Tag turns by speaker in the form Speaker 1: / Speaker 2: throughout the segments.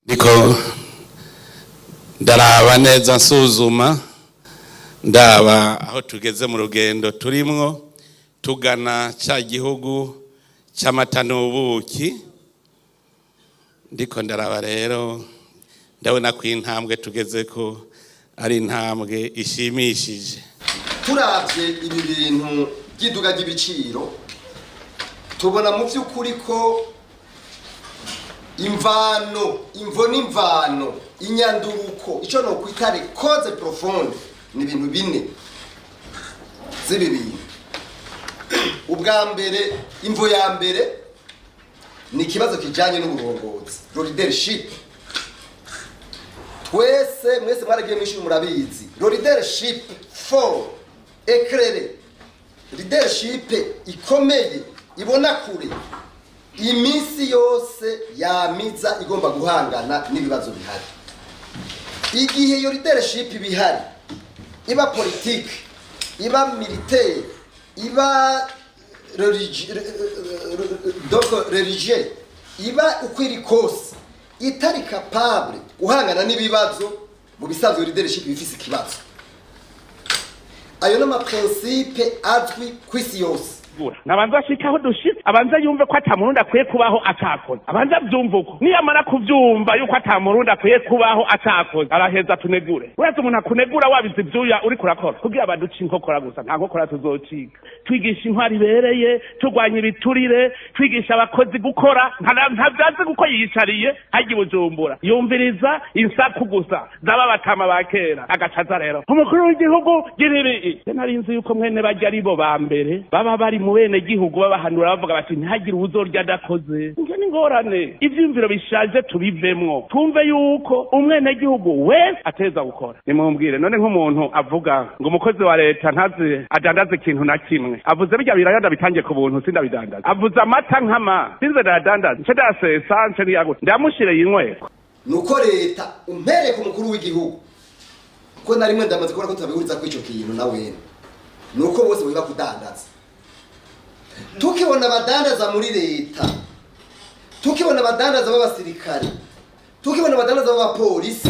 Speaker 1: Ndiko ndaraba neza, nsuzuma, ndaba aho tugeze mu rugendo turimwo tugana ca gihugu c'amata n'ubuki. Ndiko ndaraba rero, ndabona ko intambwe tugeze ko ari intambwe ishimishije.
Speaker 2: Turabye ibi bintu by'iduga ry'ibiciro, tubona mu by'ukuri ko imvano, imvo n'imvano, inyanduruko, icyo ni ukwita causes profondes, ni ibintu bine z'ibi bintu. Ubwa mbere, imvo ya mbere ni ikibazo kijyanye n'uburongozi, leadership. Twese, mwese mwaragiye mwishuri, murabizi, leadership fort, éclairé, leadership ikomeye, ibona kure, iminsi yose yamiza igomba guhangana n'ibibazo bihari. Igihe iyo leadership bihari, iba politique, iba militaire, iba donc religieux, iba uko iri kose, itari capable guhangana n'ibibazo, mu bisanzwe leadership bifise ikibazo. Ayo n'ama principes azwi ku isi yose.
Speaker 3: Nabanza ashike aho dushitse, abanza yumve ko ata Murundi akwiye kubaho atakoze. Abanza avyumve uko. Niyamara kuvyumva yuko ata Murundi akwiye kubaho atakoze, araheza tunegure. Wese umuntu akunegura wabize ivyuya uriko urakora kugira baduce inkokora gusa, nta nkokora tuzocika. Twigisha intwari ibereye, turwanya ibiturire, twigisha abakozi gukora. Ntavyazi kuko yiyicariye harya i Bujumbura, yumviriza insaku gusa z'aba batama ba kera, agacaza rero umukuru w'igihugu gira ibi. Nari nzi yuko mwene barya ari bo ba mbere baba bari mu bene gihugu babahanura, bavuga bati ntihagire uwuzorya adakoze. Ivyo ni ngorane. Ivyiyumviro bishaje tubivemwo, twumve yuko umwene gihugu wese ateza gukora. Nimumbwire none, nk'umuntu avuga ngo umukozi wa leta ntazi adandaze ikintu na kimwe, avuze birya biraya ndabitangiye ku buntu, sindabidandaza. Avuze amata nkama sinze ndayadandaza, nce ndayasesa, nce niyagute, ndamushire yinyweko.
Speaker 2: Nuko leta, umpereye ku mukuru w'igihugu, ko na rimwe ndamaze kubona ko tutabihuriza kuri ico kintu na wene, nuko bose biba kudandaza. Tukibona abadandaza muri leta, tukibona abadandaza b'abasirikare, tukibona abadandaza b'abapolisi,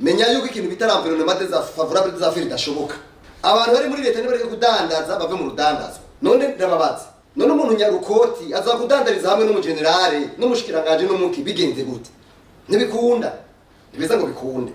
Speaker 2: menya yuko ikintu bita l'environnement favorable des affaires idashoboka. Abantu bari muri leta nibareke kudandaza, bave mu rudandazo. None ndababaza, none umuntu nyarukoti aza kudandariza hamwe n'umugenerale n'umushikiranganje n'umuki, bigenze gute? Ntibikunda, ntibiza ngo bikunde.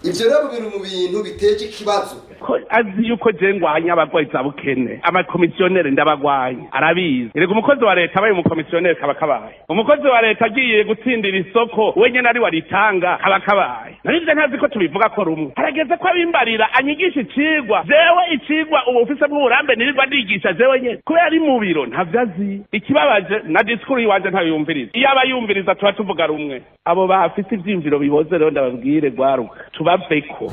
Speaker 2: Ivyo rero biri mu bintu biteje ikibazo.
Speaker 3: Ko azi yuko je ngwanya abagwayi za bukene, amakomisiyoneri ndabagwanya, arabizi. Erega umukozi wa leta abaye umukomisiyoneri kaba kabaye. Umukozi wa leta agiye gutsindira isoko wenyene ari waritanga, kaba kabaye. Narivyo ntazi ko tubivuga ko rumwe. Harageze ko abimbarira, anyigisha icigwa. Jewe icigwa ubu ufisemwo uburambe, nirirwa ndigisha jewe nyene, kubera ari mu biro ntavyo azi. Ikibabaje, na discours yiwanje ntayumviriza. Iyo aba yumviriza tuba tuvuga rumwe. Abo bafise ivyiyumviro biboze rero, ndababwire gwaruka, tubaveko.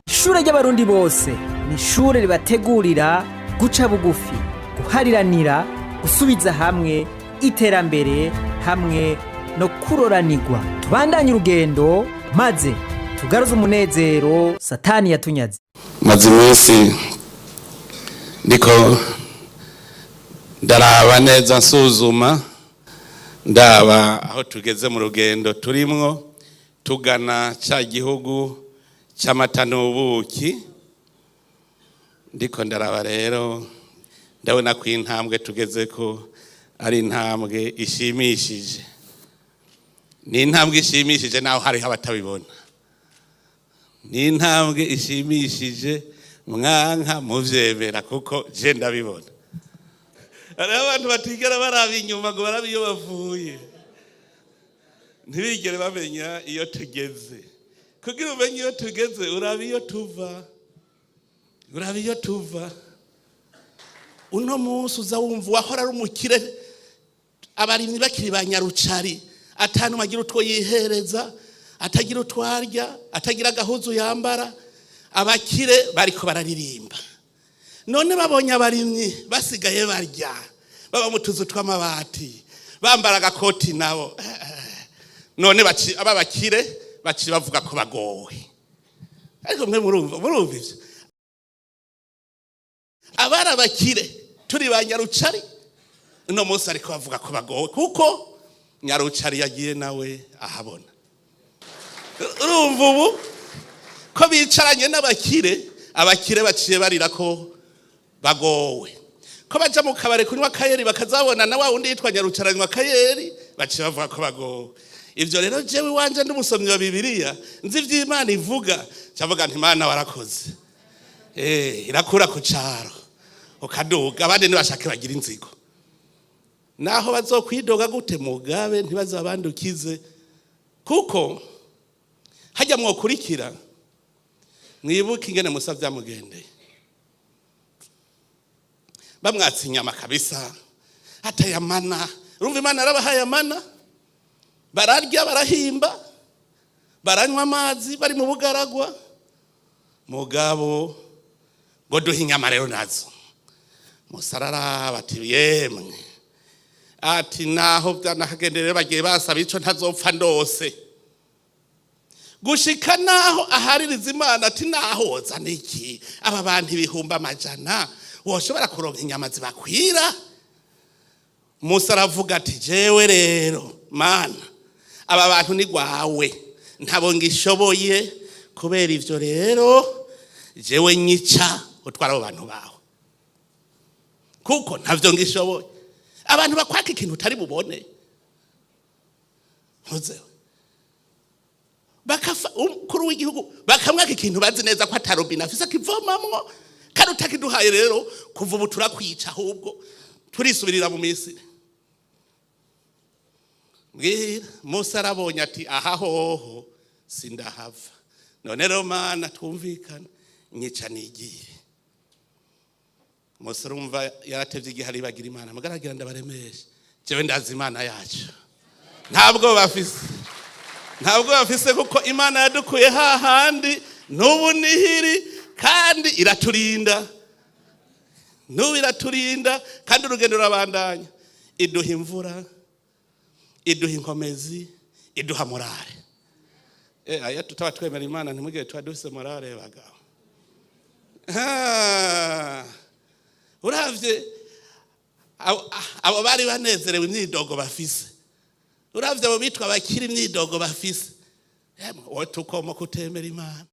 Speaker 4: Ishure ry'Abarundi bose ni ishure ribategurira guca bugufi, guhariranira, gusubiza hamwe, iterambere hamwe no kuroranirwa. Tubandanye urugendo maze tugaruze umunezero Satani yatunyaze.
Speaker 1: Maze iminsi ndiko ndaraba neza, nsuzuma, ndaba aho tugeze mu rugendo turimwo tugana ca gihugu c'amata n'ubuki. Ndiko ndaraba rero, ndabona ko intambwe tugeze ko ari intambwe ishimishije. Ni intambwe ishimishije naho hariho abatabibona. Ni intambwe ishimishije, mwanka muvyemera, kuko je ndabibona. Hariho abantu batigera baraba inyuma ngo barabe iyo bavuye, ntibigere bamenya iyo tugeze. Kugira umenye iyo tugeze, uraba iyo tuva, uraba iyo tuva. Uno munsi uza wumva uwahora ari umukire, abarimyi bakiri ba nyarucari, atanu agira utwo yihereza, atagira utwo arya, atagira agahuzu yambara, abakire bariko bararirimba. None babonye abarimyi basigaye barya, baba mu tuzu tw'amabati, bambara agakoti nabo. None aba bakire baci bavuga ko bagowe. Ariko mwe murumva ivyo? Abari abakire turi ba Nyarucari, uno munsi ariko bavuga ko bagowe kuko Nyarucari yagiye nawe ahabona. Urumva ubu ko bicaranye n'abakire, abakire baciye barira ko bagowe, ko baja mu kabare kunywa akayeri bakazabona na wa wundi yitwa Nyarucari anywa akayeri, baciye bavuga ko bagowe. Ivyo rero jewe iwanje ndi umusomyi wa Bibiliya, nzi ivy'Imana ivuga, cavuga nti: "Imana warakoze." Irakura ku caro ukaduga. Abandi ntibashake bagira inzigo, naho bazokwidoga gute, mugabe ntibazabandukize, kuko hajya mwokurikira. Mwibuke ingene Musa vyamugendeye. Bamwatsa inyama kabisa, atayamana. Urumva, Imana yarabahaye amana, bararya, barahimba, baranywa amazi bari mu bugaragwa. Mugabo ngo: "Duhe inyama." Rero nazo Musa araraba ati: "Yemwe," ati, "naho byanahagendere bagiye basaba ico ntazopfa ndose." Gushika naho ahaririza Imana ati: "Naho wozana iki, aba bantu 100,000 woshobora kuronka inyama zibakwira?" Musa aravuga ati: "Jewe rero Mana, aba bantu ni gwawe, ntabo ngishoboye. Kubera ivyo rero jewe nyica, utwara abo bantu bawe, kuko ntavyo ngishoboye." Abantu bakwaka ikintu utari bubone, ntuzewe bakafa. Umukuru w'igihugu bakamwaka ikintu bazi neza ko atarobine afise akivomamwo, kandi utakiduhaye rero kuva ubu turakwica, ahubwo turisubirira mu Misiri. Mbwira, Musa arabonye ati: "Aha hoho sindahava. None rero Mana, twumvikana, nyica nigiye." Musa urumva yaratevye igihe aribagira Imana. Mugaragira ndabaremesha, jewe ndazi Imana yacu, ntabwo bafise, ntabwo bafise, kuko Imana yadukuye hahandi, n'ubu nihiri kandi iraturinda, n'ubu iraturinda, kandi urugendo rurabandanya. Iduha imvura, iduha inkomezi, iduha morale. Aya tutaba twemera Imana, ntimugire tuba dufise morale bagabo. Ah, uravye abo bari banezerewe, imyidogo bafise, uravye abo bitwa bakiri, imyidogo bafise, yemwe wowe tukoma kutemera Imana.